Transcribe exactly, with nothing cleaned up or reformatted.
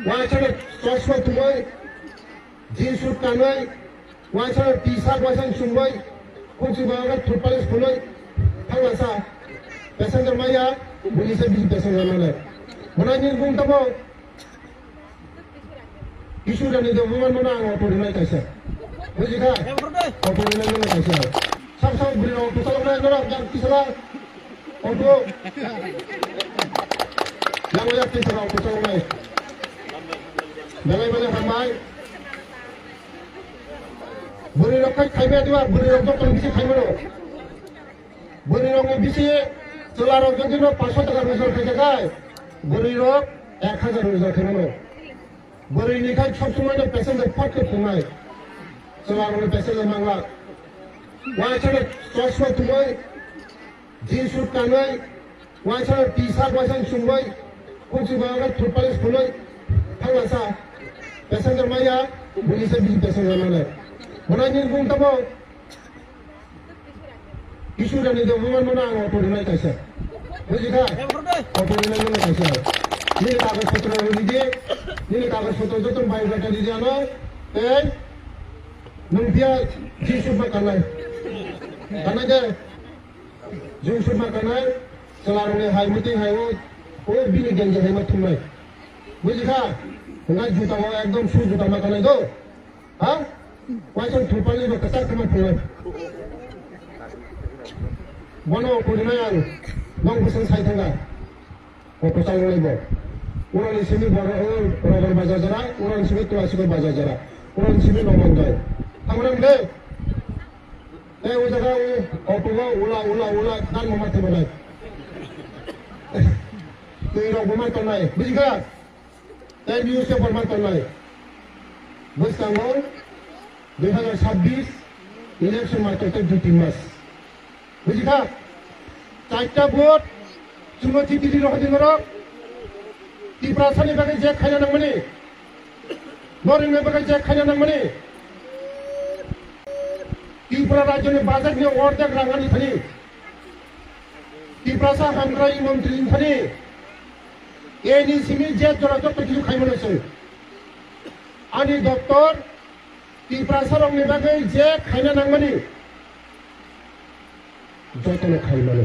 Waisano chosma tumui, jeans suit kanui, waisano T-shirt waisano chumui, kunchi baga thupale sunui, thangla sa, passenger maya, bini se bisi passenger male. Mona ni bung tamo, Kisu rani do buman mona ang auto rinai kaisa. Bujikha? Auto rinai mona kaisa. Sab sab bri auto salok nai nora jang kisala. Auto. Yang ya kisala auto salok nai. Belai belai hambai. Bwrwi rok khai khaibai diba, bwrwi rok joto bisi khaimano. Bwrwi rok ni bisi chwla rok jodi no paanch sho taka rojgar khaijak khai, bwrwi rok ek hajar rojgar khaimano. Bwrwi ni khai sob somoi no passenger phat khe thwngnai. Chwla rok ni passenger mangla. Waisa no chosma tumui, jeans suit kanui, waisa T-shirt waisa chumui, kunchi baga thupale sunui, thangla sa, passenger maya, bini se bisi passenger male. Mona ni bung tamo, Kisu rani do buman mona ang auto rinai kaisa. Bujikha? Auto rinai mona kaisa. Nini kagoj potro ridi, nini kagoj potro joto biodata ridi ano, tei nung pia jeans suit ma kanai. Kanai de. Jeans suit ma kanai, chwla rok ni hai muitu hai o, o bini genji hai ma thumnai. Bujikha? Hwnkhai juta o ekdom shoe juta ma kanai do. Ha? Waisa thupale bo kwchak khe ma thumnai. Bono kurinai ang, bong bwswng sai thangkha. Auto chalok lai bo. Urani simi boro, o, Rogor bazar jora, urani simi Tulasiko bazar jora, urani simi Nomonjoi. Tamo nang de? Tei o jaga o auto o ula, ula, ula, dan mama tebo nai. Twi rok bo ma tongnai, bujikha? Tei newspaper ma tongnai. Bwskango dui hazar sabbish election ma tong tei dui tin mas. Bujikha? Charta vote, chwngno chiti di rohordi norok. Tiprasani bagwi je khaina nangmani, norokni bagwi je khaina nangmani. Tripura rajyoni budgetni ordek rang ani thani. Tiprasa hamkrai montri ni thani. Eni simi je jora joto kisu khaimano se. Ani doptor Tiprasa rokni bagwi je khaina nangmani, jotono khaimano.